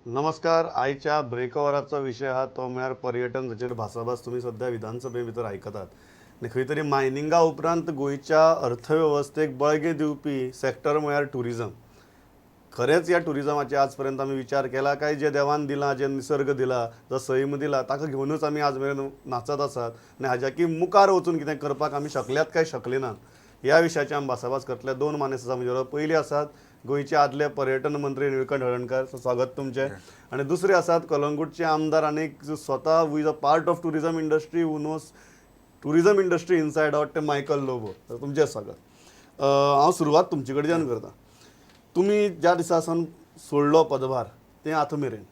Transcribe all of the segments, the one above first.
नमस्कार. आयच्या ब्रेकओवराचो विशय आहा तो म्हळ्यार पर्यटन, जाचेर भासाभास तुमी सध्या विधानसभे भितर आयकतात आनी खंय तरी मायनिंगा उपरांत गोंयच्या अर्थवेवस्थेक बळगें दिवपी सेक्टर म्हळ्यार ट्युरिजम. खरेंच ह्या ट्युरिजमाचे आज पर्यंत आमी विचार केला काय जे देवान दिलां, जे निसर्ग दिला, जो सैम दिला, ताका घेवनूच आमी आज मेरेन नाचत आसात आनी हाज्याकी मुखार वचून कितें करपाक आमी शकल्यात काय शकले नात, ह्या विशयाचे आमी भासाभास करतले. दोन मानेस्त आसा म्हजे बरोबर. पयली आसात गोंयचे आदले पर्यटन मंत्री निळकंठ हळर्णकार, सो स्वागत तुमचें. आनी दुसरे आसात कलंगूटचे आमदार आनी स्वता who is a part of tourism industry, who knows tourism industry inside out, ते मायकल लोबो. तर तुमचें स्वागत. हांव सुरवात तुमचे कडच्यान करता. तुमी ज्या दिसा सावन सोडलो पदभार तें आतां मेरेन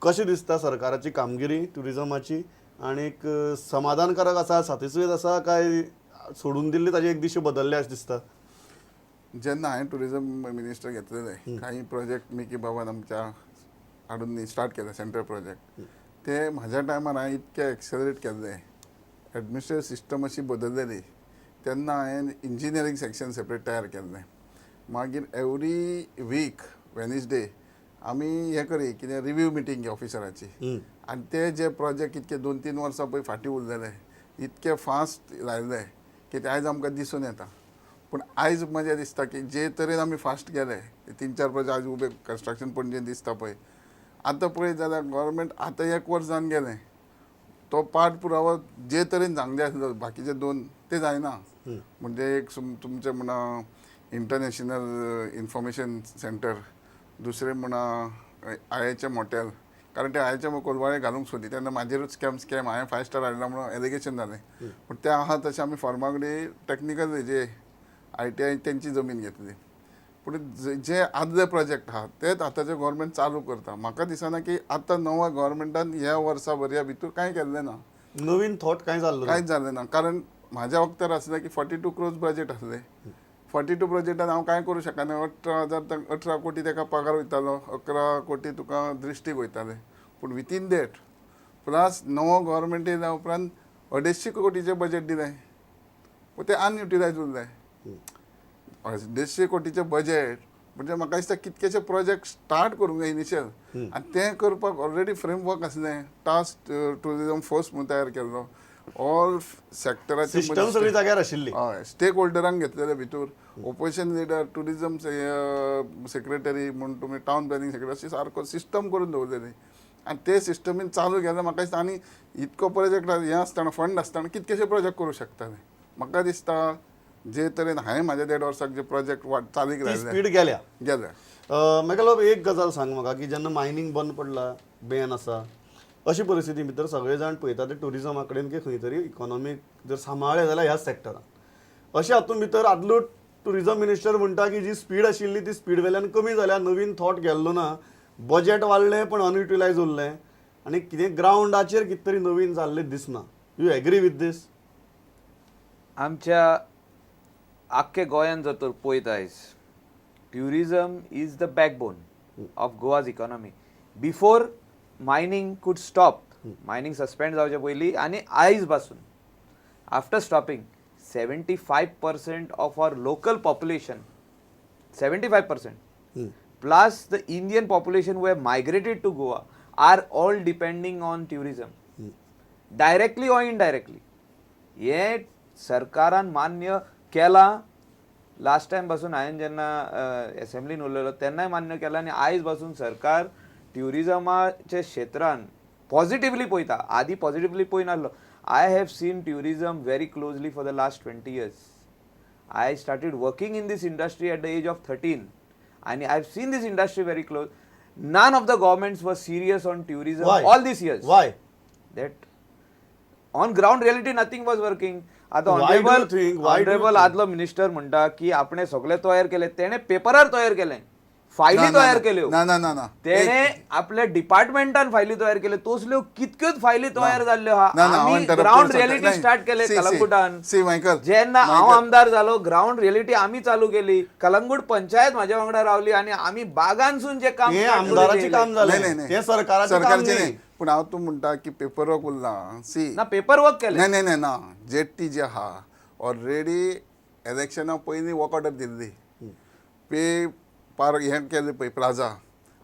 कशें दिसता सरकाराची कामगिरी ट्युरिजमाची, आनीक समाधानकारक आसा, सातिस्फेद आसा, काय सोडून दिल्ली ताजी एक दिशा बदलल्या अशें दिसता? जेन्ना हांवें टुरिजम मिनिस्टर घेतलेले, काही प्रोजेक्ट मिकी बाबान आमच्या हाडून स्टार्ट केले, सेंट्रल प्रोजेक्ट, ते म्हाज्या टायमार हांवें इतके एक्सेलरेट केल्ले. एडमिनिस्ट्रेटिव सिस्टम अशी बदललेली. तेन्ना हांवें इंजिनियरींग सेक्शन सेपरेट तयार केल्लें. मागीर एवरी वीक वेनसडे आमी हें करी, कितें, रिव्यू मिटींग ऑफिसराची. आनी ते जे प्रोजेक्ट इतके 2-3 वर्सां पळय फाटीं उरलेले, इतके फास्ट लायले की ते आयज आमकां दिसून येता. पूण आयज मजा दिसता की जे तरेन आमी फास्ट गेले, ते तीन चार प्रोजेक्ट आयज उबे कन्स्ट्रक्शन पणजेन दिसता पळय. आतां पळयत जाल्यार गव्हर्मेंट आतां एक वर्स जावन गेलें, तो पाठ पुरावो जे तरेन जावंक जाय आसलो बाकीचे दोन, ते जायना. म्हणजे एक तुमचें म्हणा इंटरनॅशनल इन्फॉर्मेशन सेंटर, दुसरें म्हणा आय एच एम हॉटेल, कारण ते आय एच एम कोलवाळे घालूंक सोदी तेन्ना म्हाजेरूच स्कॅम स्कॅम, हांवें फायव स्टार हाडला म्हणून एलिगेशन जालें. पूण तें आहा तशें आमी फॉर्मागुडी टॅक्निकल जे आयटीआय तेंची जमीन घेतली. पूण जे आदले प्रोजेक्ट आहा तेच आतांचे गव्हर्मेंट चालू करता. म्हाका दिसना की आतां नव्या गव्हर्मेंटान ह्या वर्सा भरया भितर कांय केल्लें ना. नवीन थॉट कांय जाल्लो ना. कांयच जालें ना, कारण म्हाज्या वखतार आसलें की 42 क्रोर्स बजेट आसलें. 42 बजेटान हांव कांय करूं शकना. 18,000, 18 कोटी ताका पगार वयतालो, 11 कोटी तुका दृश्टीक वयताले. पूण विथीन that plus नवो गव्हर्मेंट येयल्या उपरांत 250 कोटीचें बजेट दिलें, पूण तें अनयुटिलायज उरलें. 250 कोटीचें बजेट म्हणजे म्हाका दिसता कितकेशे प्रोजेक्ट स्टार्ट करूंक जाय इनिशियल आनी तें करपाक ऑलरेडी फ्रेमवर्क आसलें. टास्क टुरिजम फोर्स म्हणून तयार केल्लो, ऑल सेक्टराचे. सिस्टम सगळी जाग्यार आशिल्ली. हय, स्टेक होल्डरांक घेतलेले भितर, ओपोजिशन लिडर, टुरिजम सेक्रेटरी म्हूण तुमी, टावन प्लॅनिंग सेक्रेटरी, अशी सारको सिस्टम करून दवरलेली आनी ते सिस्टमीन चालू केलें. म्हाका दिसता आनी इतको प्रोजेक्ट हें आसतना, फंड आसतना कितकेशे प्रोजेक्ट करूं शकताले. म्हाका दिसता जे तरेन हांवें म्हाज्या देड वर्साक जे प्रोजेक्ट चालीक ती लायले, स्पीड गेल्या. गेले. मायकल बाब, एक गजाल सांग म्हाका की जेन्ना मायनींग बंद पडला, बॅन आसा, अशी परिस्थिती भितर सगळे जाण पळयता ते ट्युरिजमा कडेन की खंय तरी इकॉनॉमीक जर सांबाळ्ळें जाल्यार ह्याच सेक्टरान. अशें हातूंत भितर आदलो ट्युरिजम मिनिस्टर म्हणटा की जी स्पीड आशिल्ली ती स्पीड वेल्यान कमी जाल्या, नवीन थॉट गेल्लो ना, बजेट वाडलें पण अनयुटिलायज उरलें आनी कितें ग्रावंडाचेर कितें तरी नवीन जाल्लें दिसना. You agree with this? आमच्या आख्खे गोंयान जर तर पळयत आयज, tourism is the backbone of Goa's economy. Before mining could stop, mining suspend जावचे पयलीं आनी आयज पासून after stopping, 75% of our local population, 75% plus the Indian population who have migrated to Goa are all depending on tourism, directly or indirectly. हे सरकारान मान्य केलां. Last time पासून हांवें जेन्ना एसेंब्लीन उलयलो तेन्नाय मान्य केलां आनी आयज पासून सरकार ट्युरिजमाच्या क्षेत्रान पॉझिटिवली पळयता. आदी positively पळयनासलो. I have seen tourism very closely for the last 20 years. I started working in this industry at the age of 13 and I've seen this industry very close. None of the governments were serious on tourism Why? all these years. Why? That on ground reality nothing was working. आता Why do you honourable think- why do you honourable think? आदलो minister म्हणटा की आपणे सगळें तयार केलें. तेणे पेपरार तयार केलें, फायली तयार केल्यो. ना ना ना ना. तेणे आपल्या डिपार्टमेंटान फायली तयार केल्यो. तसल्यो कितक्योच फायली तयार जाल्ल्यो आहा. ना, ना, हांव आमी interrupt ground करूं शकता. रियलिटी नाही. स्टार्ट केले See, see. कलंगुटान. See, Michael. जेन्ना हांव Michael. आमदार जालो, ग्रावंड रियलिटी आमी चालू केली. कलंगूट पंचायत म्हाज्या वांगडा रावली आनी आमी बागांसून जे काम हे start करून आमदाराचें येयले. काम जालें. नाही, नाही, नाही. हें सरकाराचें काम सरकारचें न्ही. नाही. पूण हांव तूं म्हणटा की पेपर वर्क उरला, सी. ना, पेपर वर्क केलें. नाही नाही नाही ना, जेट्टी जी आहा, ऑलरेडी इलेक्शना पयलीं वर्क ऑर्डर दिल्ली. पे पार्क हें केलें पळय, प्लाजा.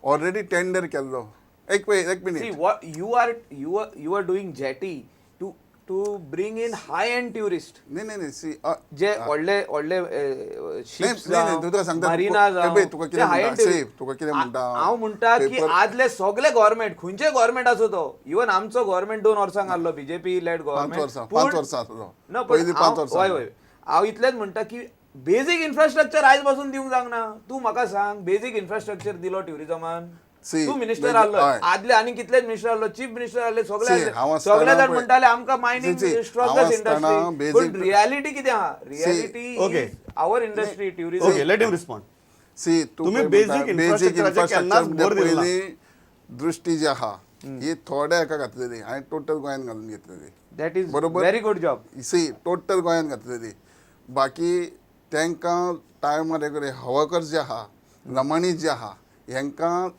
ऑलरेडी टेंडर केल्लो. एक पळय, एक See, minute. what you are doing jetty to bring in high end tourist. न्ही न्ही न्ही, सी, जे व्हडले व्हडले शिप्स नाही, नाही, तुका सांगता, मरिना ए पळय, तुका कितें म्हणटा, see, तुका कितें म्हणटा, हांव म्हणटा की paper- आदले सगळे गव्हर्मेंट, खंयचे गव्हर्मेंट आसूं तो, इवन आमचो गव्हर्मेंट 2 वर्सांक आहलो, बीजेपी लेड गव्हर्मेंट. 5 वर्सां, 5 वर्सां आसलो. ना, पण पयलीं 5 वर्सां. हय हय, हांव इतलेंच म्हणटा की बेजीक इन्फ्रास्ट्रक्चर आयज पासून दिवंक जावंक तूं म्हाका सांग, बेजीक इन्फ्रास्ट्रक्चर दिलो ट्युरिजमान? See, तूं मिनिस्टर म्हणजे- आहलो, हय. आदले आनी कितलेच मिनिस्टर आहलो, चीफ मिनिस्टर आहले, सगळे See, आहले. हांव आसतना सगळे जाण पळय- म्हणटाले आमकां मायनींग See, see, strongest हांव आसतना इंडस्ट्री, पूण basic- reality कितें आहा? Reality Okay. Our industry tourism. Okay, let him respond. See, तूं तुम्ही पळय basic म्हणटा, infrastructure चे केन्नाच म्हणजे भर दिलो ना. पयलीं दृश्टी जी आहा ही थोड्या हेका घातलेली, हांवें टोटल गोंयांत घालून घेतलेली. That is बरोबर. Very good job. C, total गोंयांत घातलेली. बाकी तांकां टायमार हे हवाकर जे आहा, लमाणी जे आहा, हेंकां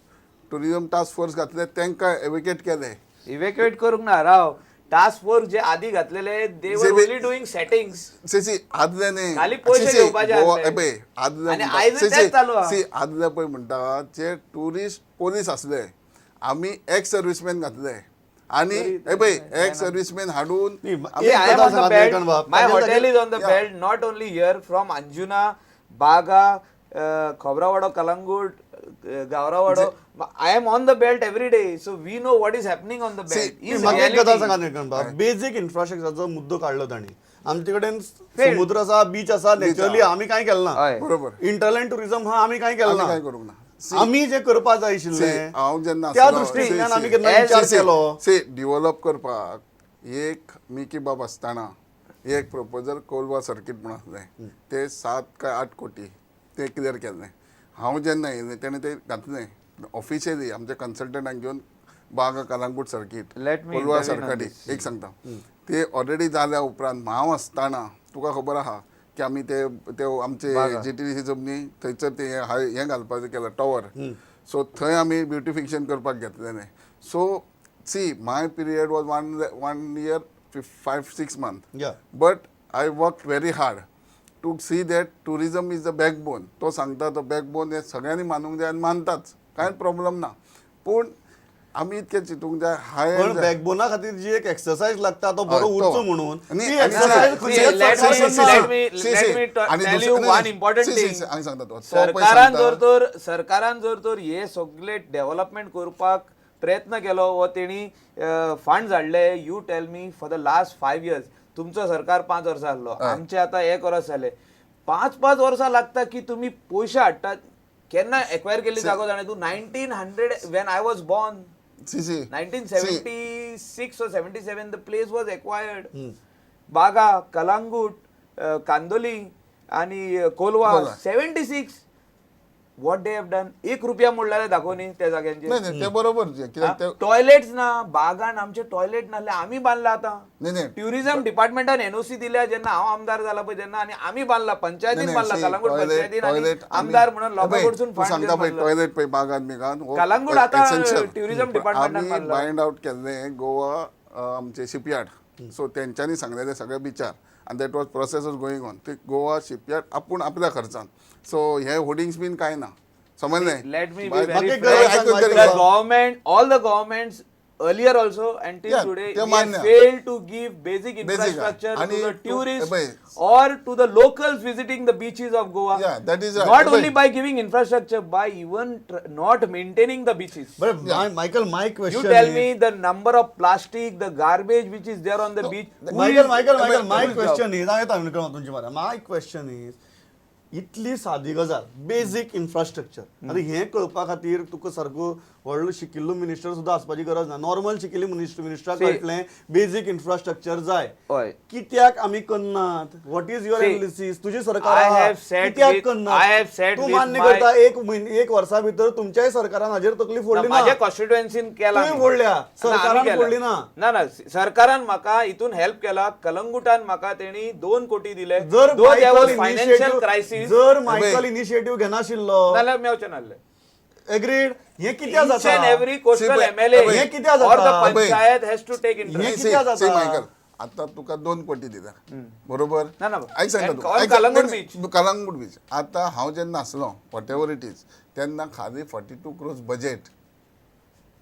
टुरिजम टास्क फोर्स घातले, तांकां एविकेट केले. इव्हॅक्युएट करूंक ना राव, टास्क फोर्स जे आदी घातलेले, they were only doing settings. See see, आदले न्ही. खाली पयशे सी, सी, घेवपाचे गोवा आसले. ए पळय, आदले आनी म्हणटा- आयजूय सी, तेंच सी, चालू आहा. सी, आदले पळय म्हणटा जे टुरिस्ट पोलीस आसले, आमी एक्स सर्विसमॅन घातले आनी हे पळय, एक्स सर्विसमॅन हाडून न्ही, आमी एक I am गजाल on the सांगात belt. Nilkanth बाब. My ताजे- hotel is on the Yeah. belt, not only here, from Anjuna, Baga, Khobrawado, Kalangut, Gavrawado. I am on the belt every day, so we know what is happening on the See, belt. Is म्हाका एक गजाल reality. सांगा निळकंठ बाब, basic इन्फ्रास्ट्रक्चराचो मुद्दो काडलो तांणी. आमचे कडेन Failed. समुद्र आसा, बीच आसा, नॅचरली आमी कांय केलें ना. हय. बरोबर. इंटरलँड टुरिझम हा, आमी कांय केलें आमी ना. कांय करूंक ना. आमी जे करपा जाय See, आशिल्लें हांव जेन्ना त्या आसलो, दृश्टींतल्यान see, आमी see. केन्ना As- विचार see, केलो? सी, डिव्हलप करपाक एक मिकी बाब आसतना एक प्रपोजल कोलवा सर्कीट म्हणून आसलें, ते 7 काय 8 कोटी ते क्लियर केल्लें. हांव जेन्ना येयलें तेणें ते घातलें ऑफिशियली आमच्या कन्सल्टंटाक घेवन, Baga Calangute circuit, Let me Colva intervene on circuit. this. एक सांगता, ते ऑलरेडी जाल्या उपरांत हांव आसतना तुका खबर आहा की आमी ते ते आमचे बागा. जीटीडीसी जमनी थंयसर ते हाय हें घालपाचें केलां टॉवर, सो थंय आमी ब्युटिफिकेशन करपाक घेतलेलें. So see, my period was one year 5-6 month, but I work very hard to see that tourism is the backbone. तो सांगता तो बॅकबोन हें सगळ्यांनी मानूंक जाय आनी मानताच, कांय प्रॉब्लम ना. पूण आमी इतकें चिंतूंक जाय हाय पण बॅकबोना खातीर जी एक एक्सरसाइज लागता, तो बरो हय, तो. उरचो म्हणून आनी- ती आनी- एक्सरसाइज See, खंयच्याच let me- सरकारान see, ना. let me- See, let see. me आनी tell दुसरें- you नाही, one नाही. important See, see, thing. see, हांव सांगता तुका. तो पळय सरकारान सांगता- जर तर सरकारान जर तर हे सगळे डेव्हलपमेंट करपाक प्रयत्न केलो व तेणी फंड हाडले, you tell me, for the last 5 years, तुमचो सरकार 5 वर्सां आहलो, आमचे आतां एक वर्स जालें, 5-5 वर्सां लागता की तुमी पयशे हाडटात. केन्ना एक्वायर केल्ली जागो जाणा तूं? 1900, when I was born. See, see. 1976 or 77 the place was acquired. Baga, Calangute, Candolim आणि Colva. Colva. 76. What they have done? 1 रुपया मोडलेले दाखोवनी त्या जाग्यांचेर. नाही नाही, ते बरोबर जे कित्याक ते टॉयलेट्स ना बागान, आमचे टॉयलेट नासले, आमी बांदला आतां. नाही नाही ट्युरिझम डिपार्टमेंटान एनओसी दिल्या जेन्ना हांव आमदार जाला पळय तेन्ना, आनी आमी बांदला, पंचायतीन नाही, बांदला, see, Calangute toilet- पंचायतीन आनी toilet आमी- आमदार म्हणून लोकां पळय, कडसून तूं फंड सांगता घेवन पळय बांदला. टॉयलेट पळय बागान बिगान हो कलांगूट आतां essential. tourism department आमी बांदला. बायंड आउट केल्लें गोवा आमचे शिपयार्ड, सो तेंच्यांनी सांगलेलें सगळें बिचार आनी that was process was going on. ते गोवा शिपयार्ड आपूण आपल्या खर्चान, सो हे होर्डिंग्स बीन कांय ना, समजलें? Let me be bye- very म्हाका एक frank. गजाल सांग, आयकून तरी The Michael. घे. government, all the governments earlier also and till Yeah, today, ते we have मान्य. failed to give basic Basic infrastructure to आणि the तू- tourists पळय. or to the locals visiting the beaches of Goa. Yeah, that is right. Not पळय. only by giving infrastructure, by even not maintaining the beaches. बरं, Michael, my You question tell me the number of plastic, the garbage which is there on the beach. Who Michael, is- Michael, Michael, my who is job? Question is, हांव येता विक्रम तुमचे मरे. My question is, इतली सादी गजाल, basic infrastructure, आतां हें कळपा खातीर तुका सारको व्हडलो शिकिल्लो मिनिस्टर सुद्दां आसपाची गरज ना. नॉर्मल शिकिल्ली मिनिस्टराक See. कळटलें बेजीक इन्फ्रास्ट्रक्चर जाय. हय. कित्याक आमी करनात? What is your See, analysis? तुजी सरकार I आहा, have said कित्याक with- करनात? I have said तूं with मान्य my- करता एक वर्सा भितर तुमच्याय सरकारान हाजेर तकली फोडली ना? माझ्या कॉन्स्टिट्युएन्सीन केला. तुवें फोडल्या, सरकारान फोडली ना. ना ना, सरकारान म्हाका हितून हेल्प केला. कलंगुटान म्हाका तेणी 2 कोटी दिले. जर Though there was Michael financial initiative crisis, जर मायकल इनिशिएटिव्ह घेनाशिल्लो, जाल्यार मेवचे नासले. एग्रीड? हे कित्याक Each and जाता? every coastal See, MLA हे कित्याक or the जाता? Panchayat has to take हे interest. कित्याक See, जाता? Michael, आता तुका 2 कोटी दिता, बरोबर? ना, ना. आयक सांगता And तुका. all आयक कलंगूट नाही, बीच. नाही, कलंगूट बीच. आता हांव जेन्ना आसलो, what ever it is, तेन्ना खाली 42 क्रोर्स बजेट,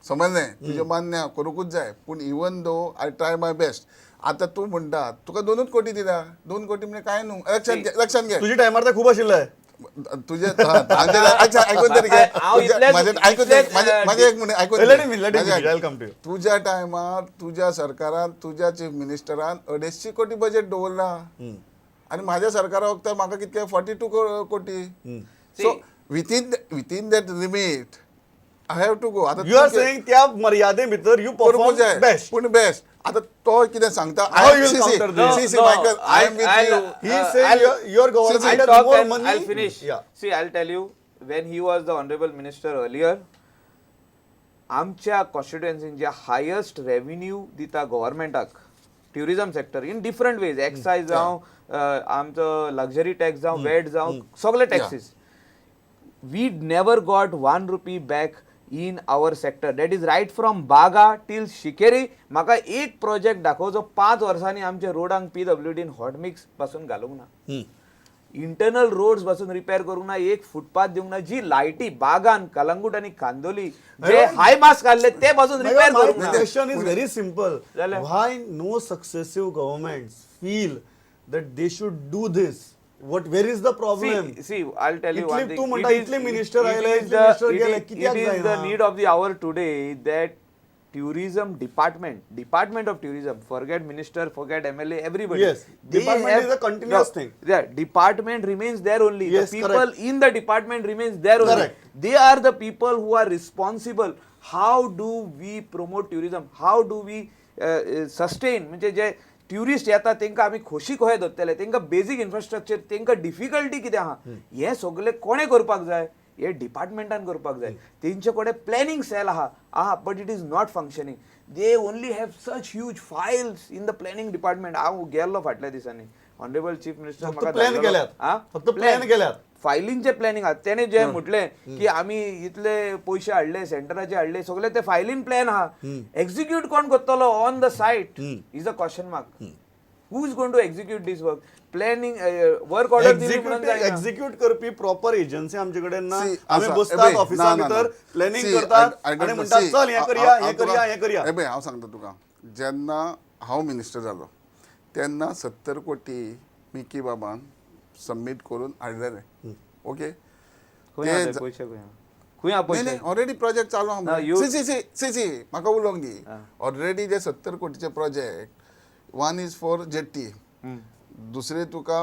समजलें? तुजें मान्य आहा, करूंकूच जाय, पूण even though I try my best. आतां तूं म्हणटा तुका 2 कोटी दिला, 2 कोटी म्हणजे कांय न्हू. लक्षात घे, लक्षात घे. तुझी टायमार ते खूप आशिल्ले. तुझे अच्छा, ऐकून तरी घे. हांव इतलेंच- माझे ऐकून तरी- इतलेंच, माझे एक मिनिट ऐकून Let घे. him, let him माझे finish. I'll come to you. तुझ्या टायमार तुझ्या सरकारान, तुझ्या चीफ मिनिस्टरान 250 कोटी बजेट दवरला आनी म्हाज्या सरकारा वखतार म्हाका कितके 42 कोटी. So within that limit I have to go. आता you are saying त्या मर्यादे भितर you करूंक परफॉर्म जाय बेस्ट. पूण बेस्ट. आता तो कितें सांगता, How you will counter this? See see No, Michael, I am with you. He is saying your government I'll has talk more and money. I'll finish. Yeah. See, I'll tell you, when he was the honorable minister earlier, आमच्या कॉन्स्टिट्युएन्सीन जे highest revenue दिता गव्हर्मेंटाक tourism sector in different ways, excise जावं, आमचो luxury tax जावं, watt जावं, सगळे taxes, we never got 1 rupee back in our sector. That is right from Baga till Shinkeri. म्हाका एक project दाखोव जो 5 वर्सांनी आमच्या रोडांक पीडब्ल्यूडीन हॉट मिक्स पासून घालूंक ना, इंटरनल रोड्स पासून रिपेअर करूंक ना, एक फुटपाथ दिवंक ना, जी लायटी बागान, कलंगूट आनी कांदोली जे हाय मास्क घाल्ले ते पासून रिपेअर My करूंक ना. question is very simple. जाल्यार? Why no successive governments feel that they should do this? What, where is the problem? See, I'll tell you इतली one thing. तूं म्हणटा It is- इतले मिनिस्टर it आयले, is इतले minister गेले, कित्याक It is the जायना? need of the hour today that tourism department, department of tourism, forget minister, forget MLA, everybody. Yes, They department have- is a continuous No, thing. Yeah, department remains there only. Yes, the people correct. in the department remains there only. Correct. They are the people who are responsible. How do we promote tourism? How do we sustain? म्हणजे जे tourist येता तांकां आमी खोशी कशें दवरतले, तांकां basic infrastructure, तांकां difficulty कितें आहा, हें सगळें कोणें करपाक जाय? हे डिपार्टमेंटान करपाक जाय. तेंचे कडेन प्लॅनिंग सेल आहा आहा, but it is not functioning. They only have such huge files in the planning department. हांव गेल्लो फाटल्या दिसांनी, ऑनरेबल चीफ मिनिस्टर फक्त म्हाका plan धाडलेलो. केल्यात. आ? फक्त plan केल्यात. फायलींचे प्लॅनिंग आहा. तेणे जे म्हटलें की आमी इतले पयशे हाडले, सेंटराचे हाडले, सगळे ते फायलीन प्लॅन आहा. एक्झिक्यूट कोण करतलो on the site is a question mark. Who is going to execute this work? Planning work order दिली म्हणून जायना. एक्झिक्यूट करपी प्रॉपर एजन्सी आमचे कडेन ना. See, आमी आसा. बसतात ए बय, ऑफिसा ना, ना, भितर, ना. प्लॅनिंग See, करतात I don't आनी know. म्हणटात See, चल हें करया, हांव हें करया, तुका- हें करया. ए बय, हांव सांगता तुका, जेन्ना हांव मिनिस्टर जालो तेन्ना 70 कोटी मिकी बाबान सबमीट करून हाडलेले. ओके, खंय आहा ते पयशे? खंय आहा? खंय आहा नाही पयशे? नाही, ऑलरेडी प्रोजेक्ट चालू ना, आहा. You- C C C C C म्हाका उलोवंक दी. ऑलरेडी जे 70 कोटीचे project, one is for jetty, दुसरे तुका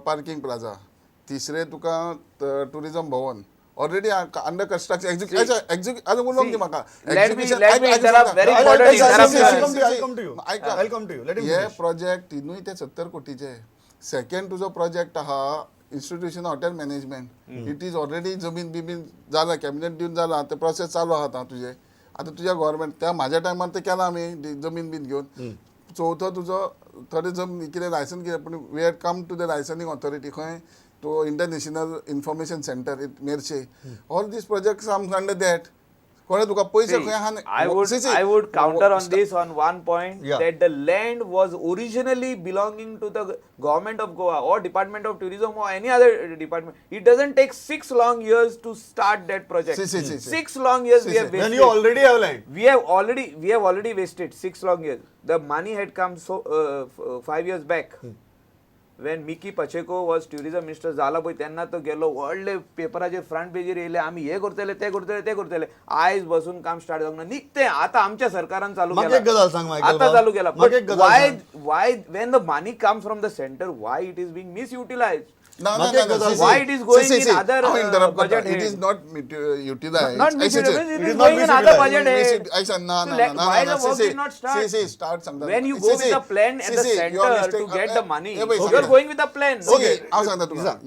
पार्किंग प्लाझा, तिसरे तुका tourism Bhavan, already under construction. Execute उलोवंक दी म्हाका. Let me- let me interrupt. Very important interruption. I'll come to you. I'll come to you. Let him hey finish. Project तिनूय ते 70 कोटीचे. Second तुजो project आहा institution hotel management, it is already जमीन बिमीन जाला, cabinet दिवन जाला, ते प्रोसेस चालू आहा आतां तुजे. आतां तुज्या गव्हर्मेंट त्या म्हाज्या टायमार ते केलां आमी जमीन बीन घेवन. चवथो तुजो थोडे जमीन कितें लायसन कितें, पूण we had come to the licensing authority खंय to international information centre it Merces. All these projects are under that. कळ्ळें तुका? पयशे See, खंय आहा. I would counter on this on one point, Yeah. that the land was originally belonging to the government of Goa or Department of Tourism or any other department. It doesn't take 6 long years to start that project. See, see, see, see. 6 long years See, we have see. wasted. When you already have land. We have already wasted 6 long years. The money had come so 5 years back. When Mickey Pacheco was tourism minister जाला पळय तेन्ना तो गेलो, व्हडले पेपराचेर front पेजीर येयले, आमी हे करतले, ते करतले, ते करतले. आयज बसून काम स्टार्ट जावंक ना. निकतें आतां आमच्या सरकारान चालू म्हाका केलां. एक गजाल सांग, मायकल आतां बाब. चालू केला. म्हाका एक गजाल वाय सांग. Why when the money comes from the centre, why it is being misutilise? No, no, म्हाका no, एक no. गजाल See, सांग. Why it is going see, in see, other, हांव interrupt करता. budget It head? is not utilized. Not See, see, misutilized, it It is is not going in other misutilized. budget head. I said, no, So no, no, no, why no, the see, work see, did not start? See, see, start सांगता When you तुका. go See, with see, a plan at see, the see, your center to mistake- get the money, eh, bhai, you are सांगता. going with a plan. See, हांव सांगता तुका.